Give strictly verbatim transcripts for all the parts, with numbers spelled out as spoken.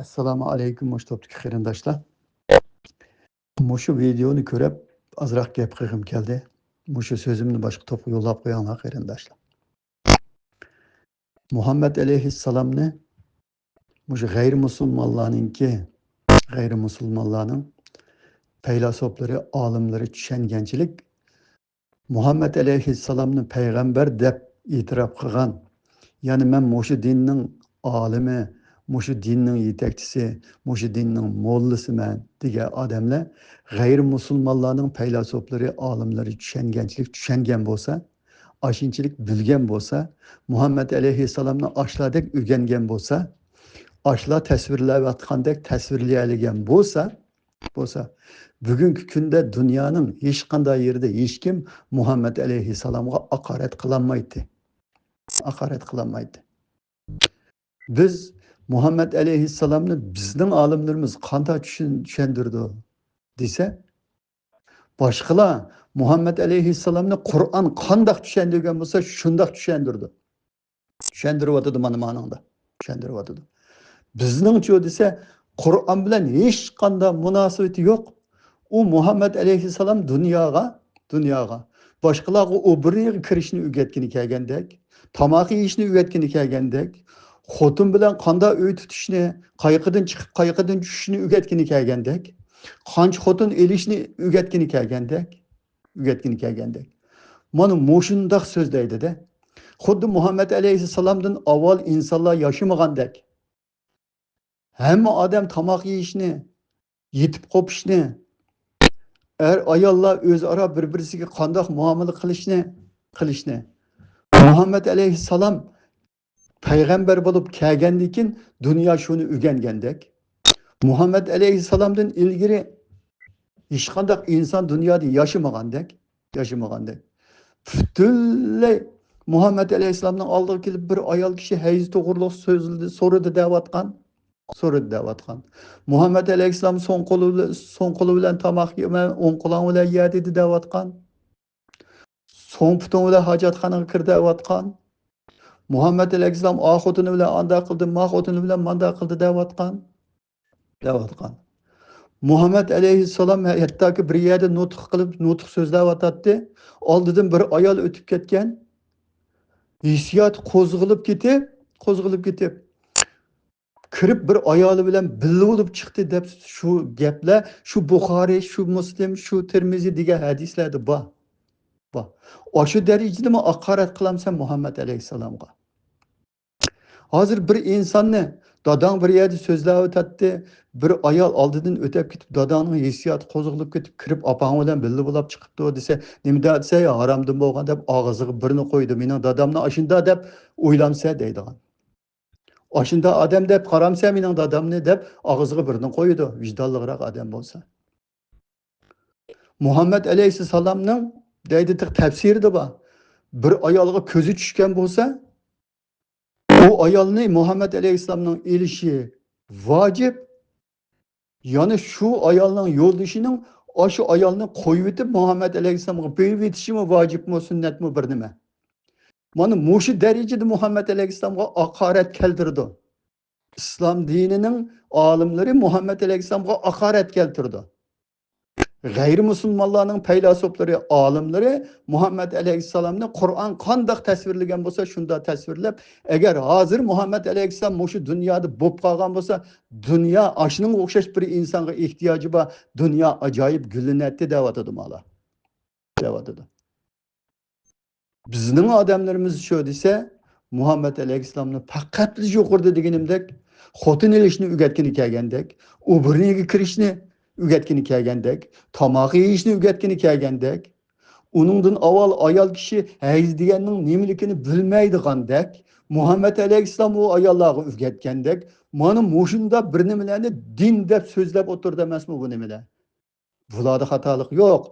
ئەسسالامۇ ئەلەيكۇم، مۇشۇ توپتىكى قېرىنداشلار. مۇشۇ ۋىدېئونى كۆرۈپ، ئازراق گەپ قىلغۇم كەلدى. مۇشۇ سۆزۈمنى باشقا توپقا يوللاپ قويۇڭلار، قېرىنداشلار. مۇھەممەد ئەلەيھىسسالامنى مۇشۇ غەيرىي مۇسۇلمانلارنىڭكى، غەيرىي مۇسۇلمانلارنىڭ پەيلاسوپلىرى، ئالىملىرى چۈشەنگەنچىلىك، مۇھەممەد ئەلەيھىسسالامنى پەيغەمبەر دەپ ئېتىراپ قىلغان، يەنى مەن مۇشۇ دىننىڭ ئالىمى، مۇشۇ دىننىڭ يېتەكچىسى، مۇشۇ دىننىڭ موللىسى مەن دېگەن ئادەملەر غەيرىي مۇسۇلمانلارنىڭ پەيلاسوپلىرى، ئالىملىرى چۈشەنگەنچىلىك چۈشەنگەن بولسا، ئاشۇنچىلىك بىلگەن بولسا، مۇھەممەد ئەلەيھىسسالامنى ئاشۇلاردەك ئۆگەنگەن بولسا، ئاشۇلار تەسۋىرلەۋاتقاندەك تەسۋىرلىيەلىگەن بولسا، بولسا، بۈگۈنكى كۈندە دۇنيانىڭ ھېچقانداق يېرىدە ھېچكىم مۇھەممەد ئەلەيھىسسالامغا ھاقارەت قىلالمايتتى. ھاقارەت قىلالمايتتى. بىز مۇھەممەد ئەلەيھىسسالامنى بىزنىڭ ئالىملىرىمىز قانداق چۈشەن-، چۈشەندۈرىدۇ دېسە، باشقىلار مۇھەممەد ئەلەيھىسسالامنى قۇرئان قانداق چۈشەندۈرگەن بولسا، شۇنداق چۈشەندۈرىدۇ. چۈشەندۈرۈۋاتىدۇ مانا مانىڭدا. چۈشەندۈرۈۋاتىدۇ. بىزنىڭچۇ دېسە، قۇرئان بىلەن ھېچقانداق مۇناسىۋىتى يوق. ئۇ مۇھەممەد ئەلەيھىسسالام دۇنياغا، دۇنياغا باشقىلارغا ئوبورنىغا كىرىشنى ئۆگەتكىلى كەلگەندەك، تاماق يېيىشنى ئۆگەتكىلى كەلگەندەك، خوتۇن بىلەن قانداق ئۆي تۇتۇشنى، قايىقىدىن چىقىپ قايىقىدىن چۈشۈشنى ئۆگەتكىلى كەلگەندەك، قانچە خوتۇن ئېلىشنى ئۆگەتكىلى كەلگەندەك، ئۆگەتكىلى كەلگەندەك. مانا مۇشۇنداق سۆزلەيدۇ-دە. خۇددى مۇھەممەد ئەلەيھىسسالامدىن ئاۋۋال ئىنسانلار ياشىمىغاندەك. ھەممە ئادەم تاماق يېيىشنى، يېتىپ قوپۇشنى، ئەر-ئاياللار ئۆزئارا بىر-بىرسىگە قانداق مۇئامىلە قىلىشنى، قىلىشنى. مۇھەممەد ئەلەيھىسسالام پەيغەمبەر بولۇپ كەلگەندىن كېيىن دۇنيا شۇنى ئۆگەنگەندەك، مۇھەممەد ئەلەيھىسسالامدىن ئىلگىرى ھېچقانداق ئىنسان دۇنيادا ياشىمىغاندەك، ياشىمىغاندەك. پۈتۈنلەي مۇھەممەد ئەلەيھىسسالامنىڭ ئالدىغا كېلىپ بىر ئايال كىشى ھەيز توغرۇلۇق سۆزلىدى، سورىدى دەۋاتقان. سورىدى دەۋاتقان. مۇھەممەد ئەلەيھىسسالام سول قولى بىلەن، سول قولى بىلەن تاماق يېمە، ئوڭ قولۇڭ بىلەن يە دېدى دەۋاتقان. سوڭ پۇتۇڭ بىلەن ھاجەتخانىغا كىر دەۋاتقان. مۇھەممەد ئەلەيھىسسالام ئا خوتۇنى بىلەن ئانداق قىلدى، ما خوتۇنى بىلەن مانداق قىلدى دەۋاتقان. دەۋاتقان. مۇھەممەد ئەلەيھىسسالام ھەتتاكى بىر يەردە نۇتۇق قىلىپ، نۇتۇق سۆزلەۋاتاتتى. ئالدىدىن بىر ئايال ئۆتۈپ كەتكەن. ھېسسىياتى قوزغىلىپ كېتىپ، قوزغىلىپ كېتىپ، كىرىپ بىر ئايالى بىلەن بىللە بولۇپ چىقتى دەپ شۇ گەپلەر، شۇ بۇخارىي، شۇ مۇسلىم، شۇ تىرمىزى دېگەن ھەدىسلەردە بار. بار. ئاشۇ دەرىجىدىمۇ ھاقارەت قىلامسەن مۇھەممەد ئەلەيھىسسالامغا؟ ھازىر بىر ئىنساننى، داداڭ بىر يەردە سۆزلەۋاتاتتى، بىر ئايال ئالدىدىن ئۆتۈپ كېتىپ، داداڭنىڭ ھېسسىياتى قوزغىلىپ كېتىپ، كىرىپ ئاپاڭ بىلەن بىللە بولاپ چىقىپتۇ دېسە، نېمە دەۋاتىسەن، ھارامدىن بولغان دەپ ئاغزىغا بىرنى قويىدۇ. مېنىڭ دادامنى ئاشۇنداق دەپ ئويلامسەن دەيدىغان. ئاشۇنداق ئادەم دەپ قارامسەن مېنىڭ دادامنى دەپ ئاغزىغا بىرنى قويىدۇ، ۋىجدانلىقراق ئادەم بولسا. مۇھەممەد ئەلەيھىسسالامنىڭ دەيدۇ تەپسىرىدە بار. بىر ئايالغا كۆزى چۈشكەن بولسا، ئۇ ئايالنى مۇھەممەد ئەلەيھىسسالامنىڭ ئېلىشى ۋاجىپ. يەنى شۇ ئايالنىڭ يولدىشىنىڭ ئاشۇ ئايالنى قويۇۋېتىپ، مۇھەممەد ئەلەيھىسسالامغا بېرىۋېتىشىمۇ ۋاجىپمۇ، سۈننەتمۇ بىر نېمە. مانا مۇشۇ دەرىجىدە مۇھەممەد ئەلەيھىسسالامغا ھاقارەت كەلتۈرىدۇ. ئىسلام دىنىنىڭ ئالىملىرى مۇھەممەد ئەلەيھىسسالامغا ھاقارەت كەلتۈرىدۇ. غەيرىي مۇسۇلمانلارنىڭ پەيلاسوپلىرى، ئالىملىرى مۇھەممەد ئەلەيھىسسالامنى قۇرئان قانداق تەسۋىرلىگەن بولسا، شۇنداق تەسۋىرلەپ، ئەگەر ھازىر مۇھەممەد ئەلەيھىسسالام مۇشۇ دۇنيادا بولۇپ قالغان بولسا، دۇنيا ئاشۇنىڭغا ئوخشاش بىر ئىنسانغا ئېھتىياجى بار، دۇنيا ئاجايىپ گۈللىنەتتى دەۋاتىدۇ مانا. دەۋاتىدۇ. بىزنىڭ ئادەملىرىمىز شۇ دېسە، مۇھەممەد ئەلەيھىسسالامنى پەقەتلا يۇقىرىدا دېگىنىمدەك، خوتۇن ئېلىشنى ئۆگەتكىلى كەلگەندەك، ئوبورنىگە كىرىشنى ئۆگەتكىلى كەلگەندەك، تاماق يېيىشنى ئۆگەتكىلى كەلگەندەك، ئۇنىڭدىن ئاۋۋال ئايال كىشى ھەيز دېگەننىڭ نېمىلىكىنى بىلمەيدىغاندەك، مۇھەممەد ئەلەيھىسسالام ئۇ ئاياللارغا ئۆگەتكەندەك، مانا مۇشۇنداق بىر نېمىلەرنى دىن دەپ سۆزلەپ ئولتۇرىدۇ ئەمەسمۇ بۇ نېمىلەر؟ بۇلاردا خاتالىق يوق.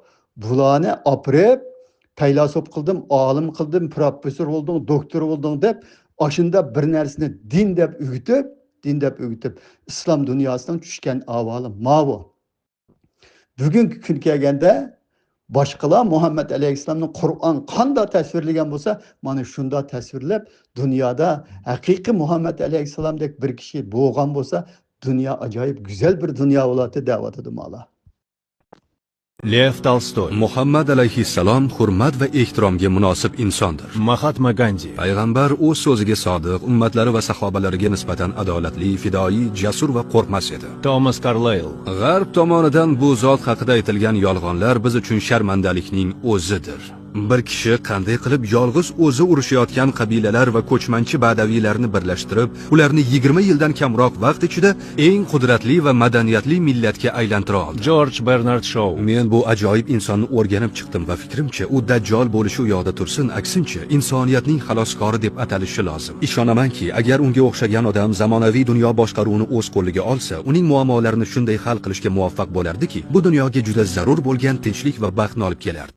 بۇلارنى ئاپىرىپ، پەيلاسوپ قىلدىم، ئالىم قىلدىم، پروفېسسور بولدۇڭ، دوكتور بولدۇڭ دەپ، ئاشۇنداق بىر نەرسىنى دىن دەپ ئۆگىتىپ، دىن دەپ ئۆگىتىپ، ئىسلام دۇنياسىنىڭ چۈشكەن ئەھۋالى ماۋۇ. بۈگۈنكى كۈن كەلگەندە، باشقىلار مۇھەممەد ئەلەيھىسسالامنى قۇرئان قانداق تەسۋىرلىگەن بولسا، مانا شۇنداق تەسۋىرلەپ، دۇنيادا ھەقىقىي مۇھەممەد ئەلەيھىسسالامدەك بىر كىشى بولغان بولسا، دۇنيا ئاجايىپ گۈزەل بىر دۇنيا بولاتتى دەۋاتىدۇ مالا. لېف تولستوي. مۇھەممەد ئەلەيھىسسالام ھۆرمەت ۋە ئېھتىرامغا مۇناسىپ ئىنساندۇر. ماھاتما گاندى. پەيغەمبەر ئۆز سۆزىگە سادىق، ئۈممەتلىرى ۋە ساھابىلىرىگە نىسبەتەن ئادالەتلى، پىدائىي، جەسۇر ۋە قورقماس ئىدى. توماس كارلايل. غەرب تامونىدان بۇ زات ھەققىدە ئېيتىلگەن يالغانلار بىز ئۈچۈن شەرمەندىلىكنىڭ ئۆزىدۇر. بىر كىشى قانداق قىلىپ يالغۇز ئۆزى ئۇرۇشۇۋاتقان قەبىلىلەر ۋە كۆچمەنچى بەدەۋىيلەرنى بىرلەشتۈرۈپ، ئۇلارنى يىگىرمە يىلدىن كەمرەك ۋاقىت ئىچىدە ئەڭ قۇدرەتلى ۋە مەدەنىيەتلى مىللەتكە ئايلاندۇرالدى. جورج بېرنارد شوو. Men bu ajoyib insonni o'rganib chiqdim va fikrimcha, u Dajjol bo'lishi u yoqda tursin, aksincha, insoniyatning xaloskori deb atalishi lozim. Ishonamanki, agar unga o'xshagan odam zamonaviy dunyo boshqaruvini o'z qo'liga olsa, uning muammolarini shunday hal qilishga muvaffaq bo'lardiki, bu dunyoga juda zarur bo'lgan tinchlik va baxtni olib kelardi.